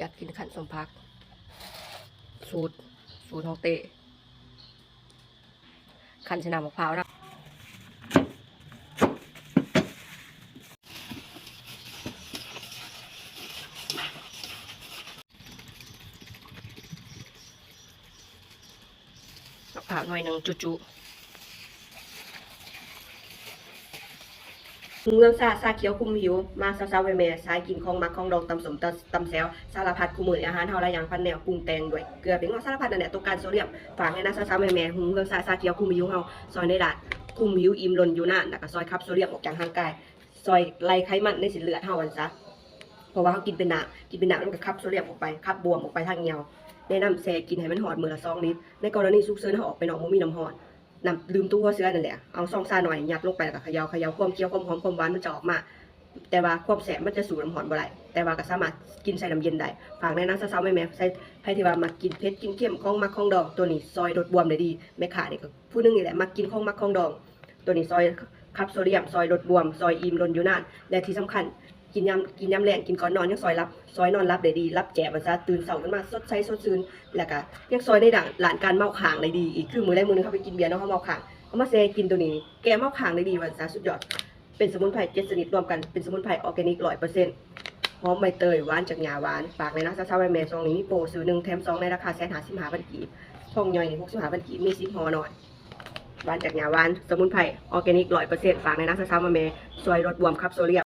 ກັດກິນຂັ້ນສົ້ມຜັກ ສູດ ສູດຂອງເຕ້ ຂັ້ນໃສ່ນ້ຳໝາກພ້າວນຳ. ໝາກພ້າວໜ້ອຍໜຶ່ງຈຸໆ. ຫຸ່ງເຮືອງຊາ ຊາຂຽວຄຸມຫິວ ມາສາວໆແມ່ໆ ສາຍກິນຂອງໝັກຂອງດອງ ຕຳສົ້ມ ຕຳ ຕຳແຈ່ວ ສາລະພັດ. ຄູ່ມື້ນີ້ອາຫານເຮົາຫຼາຍຢ່າງພັນແນວ ປຸງແຕ່ງດ້ວຍເກືອແປ້ງນົວ ສາລະພັດນັ້ນແຫຼະ ຕ້ອງການໂຊດຽມ. ຝາກແນ່ນະສາວໆແມ່ໆ ຫຸ່ງເຮືອງຊາ ຊາຂຽວຄຸມຫິວເຮົາ ຊ່ອຍໃນດ້ານຄຸມຫິວ ອີ່ມດົນຢູ່ນານ ແລ້ວກໍຊ່ອຍຂັບໂຊດຽມອອກຈາກຮ່າງກາຍ ຊ່ອຍໄລ່ໄຂມັນໃນເສັ້ນເລືອດເຮົາວ່າຊັ້ນຊະ ເພາະວ່າເຮົາກິນເປັນນ້ຳ ກິນເປັນນ້ຳ ມັນກໍຂັບໂຊດຽມອອກໄປ ຂັບບວມອອກໄປທາງຍ່ຽວ. ແນະນຳແຊ່ກິນໃຫ້ມັນຮອດມື້ລະສອງລິດ. ໃນກໍລະນີສຸກເສີນເຮົາອອກໄປນອກບໍ່ມີນ້ຳຮ້ອນ ນ້ຳດື່ມຕົງຫົວເສືອນັ້ນແຫຼະ ເອົາຊອງຊາໜ້ອຍຍັດລົງໄປ ແລ້ວກໍເຂົາເຢ່າ ເຂົາເຢ່າ ຄວາມຂຽວຄວາມຫອມຄວາມຫວານມັນຈະອອກມາ ແຕ່ວ່າຄວາມແຊບມັນຈະສູ້ນ້ຳຮ້ອນບໍ່ໄດ້ ແຕ່ວ່າກໍສາມາດກິນໃສ່ນ້ຳເຢັນໄດ້. ຝາກແນະນຳສາວໆແມ່ໆ ໃຜທີ່ວ່າມັກກິນເຜັດກິນເຄັມ ຂອງໝັກຂອງດອງ ໂຕນີ້ຊ່ອຍລົດບວມໄດ້ດີ. ແມ່ຄ້ານີ້ກໍຜູ້ໜຶ່ງນີ້ແຫຼະ ມັກກິນຂອງໝັກຂອງດອງ. ໂຕນີ້ຊ່ອຍຂັບໂຊດຽມ ຊ່ອຍລົດບວມ ຊ່ອຍອີ່ມດົນຢູ່ນານ ແລະທີ່ສຳຄັນ ກິນຍາມ ກິນຍາມແລງ ກິນກ່ອນນອນ ຍັງຊ່ອຍຫຼັບ ຊ່ອຍນອນຫຼັບໄດ້ດີ ຫຼັບແຈ່ມວ່າຊັ້ນຊະ ຕື່ນເຊົ້າຂຶ້ນມາສົດໃສສົດຊື່ນ ແລ້ວກະຍັງຊ່ອຍໃນດ້ານ ດ້ານການເມົາຄ້າງໄດ້ດີອີກ. ຄືມື້ໃດມື້ໜຶ່ງເຮົາໄປກິນເບຍເນາະ ເຮົາເມົາຄ້າງ ເອົາມາແຊ່ກິນໂຕນີ້ ແກ້ເມົາຄ້າງໄດ້ດີວ່າຊັ້ນຊະ ສຸດຍອດ. ເປັນສະໝຸນໄພເຈັດຊະນິດ ລວມກັນເປັນສະໝຸນໄພອໍແກນິກຮ້ອຍເປີເຊັນ ຫອມໃບເຕີຍ ຫວານຈາກຫຍ້າຫວານ. ຝາກແນະນຳສາວໆແມ່ໆ ຊ່ວງນີ້ມີໂປຊື້ໜຶ່ງແຖມສອງ ໃນລາຄາແສນຫ້າສິບຫ້າພັນກີບ ຊອງໃຫຍ່ນີ້ຫົກສິບຫ້າພັນກີບ ມີສິບຫໍ່ນ້ອຍ. ຫວານຈາກຫຍ້າຫວານ ສະໝຸນໄພອໍແກນິກຮ້ອຍເປີເຊັນ ຝາກແນະນຳສາວໆແມ່ໆ ຊ່ອຍລົດບວມ ຂັບໂຊດຽມ.